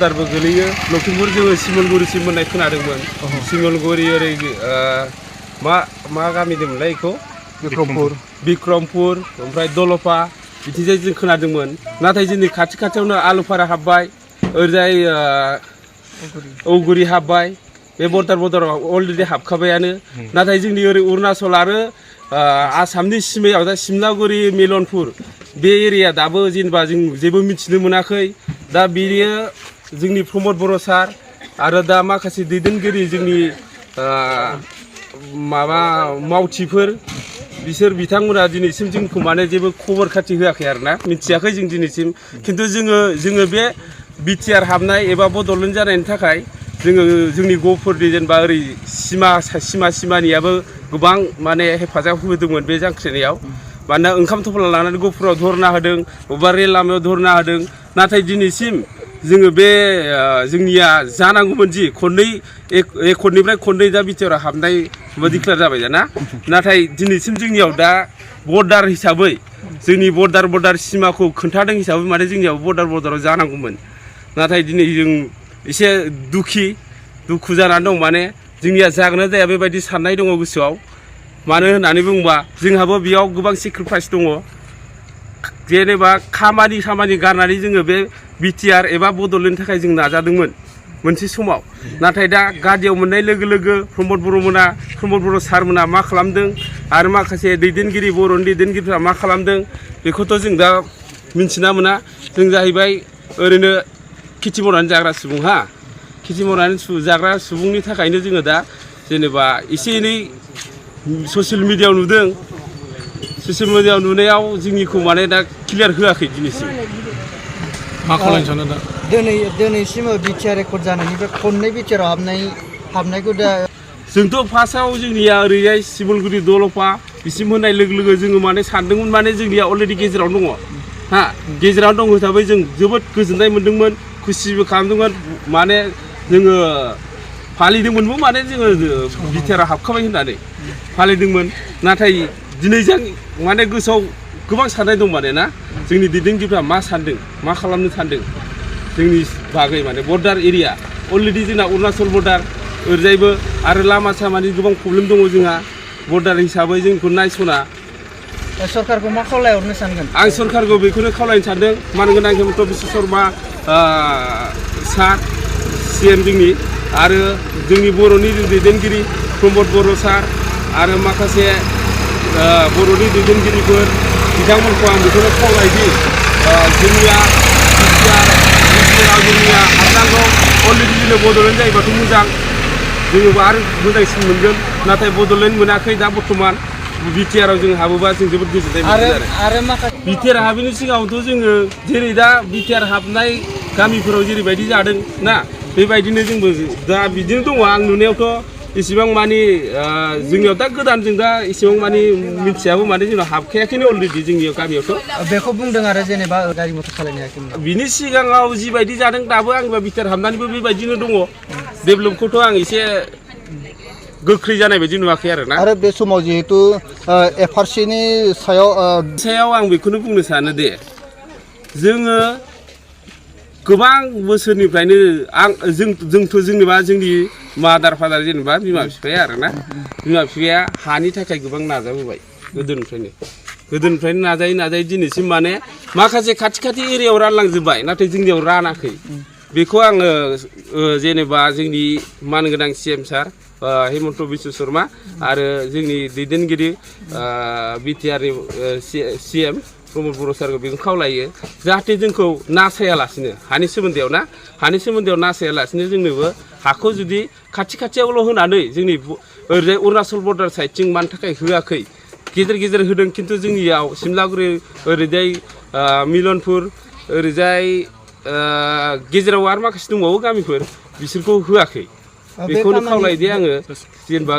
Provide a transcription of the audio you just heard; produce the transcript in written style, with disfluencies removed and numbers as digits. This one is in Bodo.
दारबो गोलैयो लखिमपुर जोङो सिमलगुरिसिम मोननाय खोनादोंमोन सिमलगुरि ओरै मा गामि दंमोनलाय बेखौ बिक्रमपुर ओमफ्राय दलपा बिथिंजाय जों खोनादोंमोन नाथाय जोंनि खाथियावनो आलुफारा हाबबाय ओरैजाय औगुरि हाबबाय बे बर्डाराव अलरेडि हाबखाबायानो नाथाय जोंनि ओरै अरुणाचल आरो आसामनि सिमायाव दा सिमलागुरि मिलनपुर बे एरिया दाबो जेनेबा जों जेबो मिथिनो मोनाखै दा बेयो जोंनि प्रमद बर' सार आरो दा माखासे दैदेनगिरि जोंनि मावथिफोर बिसोर बिथांमोना दिनैसिम जोंखौ माने जेबो खबर खाथि होआखै आरोना मिथियाखै जों दिनैसिम खिन्थु जोङो बे बिटिआर हाबनाय एबा बड'लेण्ड जानायनि थाखाय जोंनि गफुरनि जेनेबा ओरै सिमानियाबो गोबां माने हेफाजाब होदोंमोन बे जांख्रिनायाव मानोना ओंखाम थफ्ला लानानै गफुराव धरना होदों बबेबा रेल लामायाव धरना होदों नाथाय दिनैसिम जोङो बे जोंनिया जानांगौमोन जि खननैनिफ्राय खननै दा बिटिआर हाबनाय डिक्लेयार जाबाय दाना नाथाय दिनैसिम जोंनियाव दा बर्डार हिसाबै जोंनि बर्डार सिमाखौ खोन्थादों हिसाबै माने जोंनियाव बर्डाराव जानांगौमोन नाथाय दिनै जों एसे दुखु जानानै दं माने जोंनिया जागोन ना जाया बेबायदि साननाय दङ गोसोआव मानो होननानै बुङोबा जोंहाबो बेयाव गोबां सेक्रिफाइस दङ जेनेबा खामानि गारनानै जोङो बे बिटिआर एबा बड'लेण्डनि थाखाय जों नाजादोंमोन मोनसे समाव नाथाय दा गादियाव मोननाय लोगो लोगो प्रमद बर' सारमोना मा खालामदों आरो माखासे बर'नि दैदेनगिरिफ्रा मा खालामदों बेखौथ' जों दा मिन्थिना मोना जों जाहैबाय ओरैनो खेथि मावनानै जाग्रा सुबुं खेथि मावनानै जाग्रा सुबुंनि थाखायनो जोङो दा जेनेबा एसे एनै ससियेल मिडियायाव नुदों ससियेल मिडियायाव नुनायाव जोंनिखौ माने दा क्लियार होआखै दिनैसिम मा खालामनो सानो दा दिनैसिम बिटिआर रेकर्ड जानायनिफ्राय खननै बिटिआराव हाबनायखौ दा जोंथ' फार्स्टआव जोंनिया ओरैजाय सिमलगुरि दलपा बिसिम होनाय लोगो लोगो जोङो माने सानदोंमोन माने जोंनिया अलरेडि गेजेरावनो दङ गेजेरावनो दं हिसाबै जों जोबोद गोजोननाय मोन्दोंमोन खुसिबो खालामदोंमोन माने जोङो फालिदोंमोनबो माने जोङो बिटिआराव हाबखाबाय होननानै फालिदोंमोन नाथाय दिनै जों माने गोसोआव गोबां साननाय दं माने ना जोंनि दैदेनगिरिफ्रा मा सानदों मा खालामनो सानदों जोंनि बागै माने बर्डार एरिया अलरेडि जोंना अरुणाचल बर्डार ओरैजायबो आरो लामा सामानि गोबां प्रब्लेम दङ जोंहा बर्डार हिसाबै जोंखौ नायस'ना सरकारखौ मा खावलायहरनो सानगोन आं सरकारखौ बेखौनो खावलायनो सानदों मानो होनोब्ला हेमन्त बिश्व शर्मा सार CM जोंनि आरो जोंनि बर'नि दैदेनगिरि प्रमद बर' सार आरो माखासे बर'नि दैदेनगिरिफोर बिथांमोनखौ आं बेखौनो खावलायोदि जोंनिया जोंनिया हाबनांगौ अलरेडि जोंनो बड'लेण्ड जायोबाथ' मोजां जोङो आरो मोजांसिन मोनगोन नाथाय बड'लेण्ड मोनाखै दा बर्थमान बिटिआराव जों हाबोबा जों जोबोद गोजोननाय मोनगोन आरो माखासे बिटिआर हाबैनि सिगाङावथ' जोङो जेरै दा बिटिआर हाबनाय गामिफोराव जेरैबायदि जादों ना बेबायदिनो जोंबो दा बिदिनो दङ आं नुनायावथ' इसेबां मानि जोंनियाव दा गोदान जों दा इसेबां मानि मिथियाबो माने जोंनाव हाबखायाखैनो अलरेडि जोंनियाव गामियावथ' बेखौ बुंदों आरो जेनेबा गारि मटर सालायनो हायाखैमोन बिनि सिगाङाव जिबायदि जादों दाबो आंबा बिटिआर हाबनानैबो बेबायदिनो दङ डेभेलपखौथ' आं एसे गोख्रै जानाय बायदि नुवाखै आरो बे समाव जिहेतु FRCनि सायाव आं बेखौनो बुंनो सानो दे जोङो गोबां बोसोरनिफ्रायनो जोंथ' जेनेबा जोंनि मादार फादार जेनेबा बिमा बिफाया आरोना बिमा बिफाया हानि थाखाय गोबां नाजाबोबाय गोदोनिफ्रायनो नाजायै दिनैसिम माने माखासे खाथि एरियायाव रानलांजोब्बाय नाथाय जोंनियाव रानाखै बेखौ आङो जेनेबा जोंनि मानगोनां CM सार हेमन्त बिश्व शर्मा आरो जोंनि दैदेनगिरि बिटिआरनि CM प्रमद बर' सारखौ बेखौ खावलायो जाहाथे जोंखौ नासायालासिनो हानि सोमोन्दैआव नासायालासिनो जोंनोबो हाखौ जुदि खाथियावल' होनानै जोंनि ओरैजाय अरुणाचल बर्डार साइडथिं मानि थाखाय होआखै गेजेर होदों खिन्थु जोंनियाव सिमलागुरि ओरैजाय मिलनपुर ओरैजाय गेजेराव आरो माखासे दंबावो गामिफोर बिसोरखौ होआखै बेखौनो खावलायोदि आङो जेनेबा